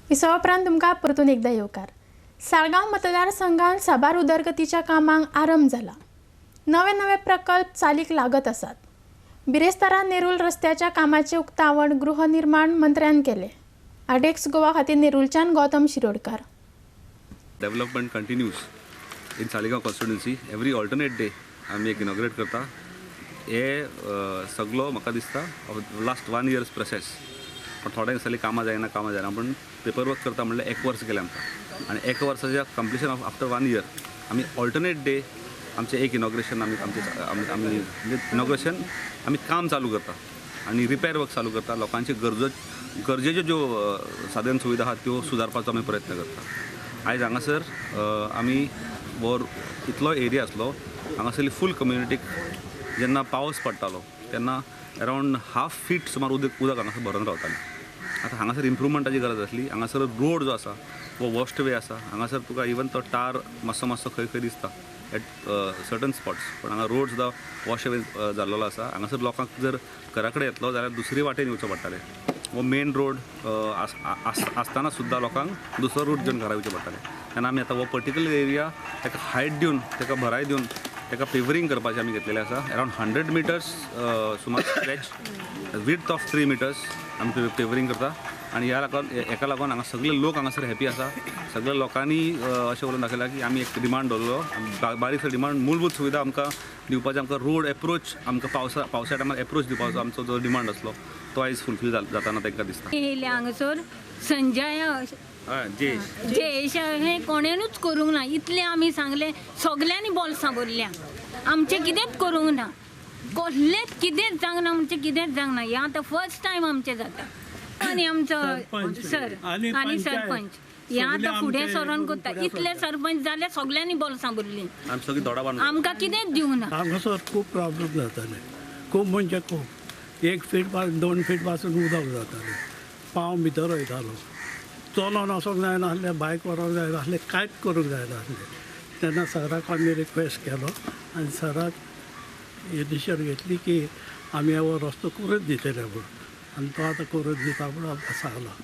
विसवा उपरांत तुमकां परतून एकदां येवकार. साळगांव मतदारसंघात साबार उदरगतीच्या कामांक आरंभ जाला. नवे नवे प्रकल्प चालीक लागत आसात. बिरेस्तारा नेरूल रस्त्याच्या कामाचें उक्तावण गृहनिर्माण मंत्र्यान केलें. आडेक्स गोवा खातीर नेरूलच्यान Gautam Shirodkar. Development continues in Saligao constituency. Every alternate day आमी एक इनॉग्रेट करता. हे सगलो म्हाका दिसता लास्ट 1 इयर्स प्रोसेस. पण थोड्या दिसांनी कामां जायना, कामां जायना, पूण पेपर वर्क करता म्हणल्यार एक वर्स गेलें आमकां. आनी एक वर्साच्या कंप्लिशन ऑफ आफ्टर 1 इयर आमी ऑल्टरनेट डे आमचें एक इनॉग्रेशन आमी आमचें आमी इनॉग्रेशन आमी काम चालू करता आनी रिपेर वर्क चालू करता. लोकांचे गरजेच्यो ज्यो साधन सुविधा आहात त्यो सुदारपाचो आमी प्रयत्न करता. आयज हांगासर आमी वर इतलो एरिया आसलो हांगासरली फूल कम्युनिटीक जेन्ना पावस पडटालो तेन्ना अरावंड हाफ फीट सुमार उदक हांगासर भरून रावतालें. आतां हांगासर इम्प्रुवमेंटाची गरज आसली. हांगासर रोड जो आसा वो वॉश्ड वे आसा. हांगासर तुका इवन तो टार मातसो मातसो खंय खंय दिसता एट सर्टन स्पॉट्स, पण हांगा रोड सुद्दां वॉश वे जाल्लो आसा. हांगासर लोकांक जर घरा कडेन येतलो जाल्यार दुसरी वाटेन येवचो पडटालें. हो मेन रोड आसतना सुद्दां लोकांक दुसरो रूट घेवन घरा येवचें पडटालें. तेन्ना आमी आतां हो पर्टिक्युलर एरिया ताका हायट दिवन, ताका भराय दिवन, ताका पेवरींग करपाचें आमी घेतलेलें आसा. अरावंड 100 मिटर्स सुमार स्ट्रेच विड्थ ऑफ 3 मिटर्स आमी पेवरींग करता. आनी ह्या लागून हेका लागून हांगा सगळे लोक हांगासर हॅपी आसा. सगळ्या लोकांनी अशें उलोवन दाखयलां की आमी एक डिमांड दवरलो, बारीक डिमांड मूलभूत सुविधा आमकां दिवपाचें, आमकां रोड एप्रोच आमकां पावसा टायमार एप्रोच दिवपाचो आमचो जो डिमांड आसलो तो आयज फुलफील जाताना तांकां दिसता. येयले हांगासर संजय जयेश हें कोणेनूच करूंक ना. इतलें आमी सांगलें, सगल्यांनी बोल्सां भरल्या, आमचें कितेंच करूंक ना, कसलेंच कितेंच जावंक ना, आमचें कितेंच जावंक ना. हें आतां फर्स्ट टायम आमचें जाता. आनी आमचो सर आनी सरपंच हें आतां फुडें सरोन करता. इतले सरपंच जाले, सगल्यांनी बोल्सां भरलीं, आमकां कितेंच दिवंक ना. हांगासर खूब प्रॉब्लम जाताले, खूब म्हणजे खूब. 1 फीट 2 फीट पासून उदक जातालें, पांव भितर वयतालो, चलोन वचोंक जायनासलें, बायक व्हरोंक जायनासलें, कांयच करूंक जायनासलें. तेन्ना सराक आमी रिक्वेस्ट केलो आनी सराक ही डिसिजन घेतली की आमी हो रस्तो करून दितले म्हूण, आनी तो आतां करून दिता म्हूण आमकां सांगलां.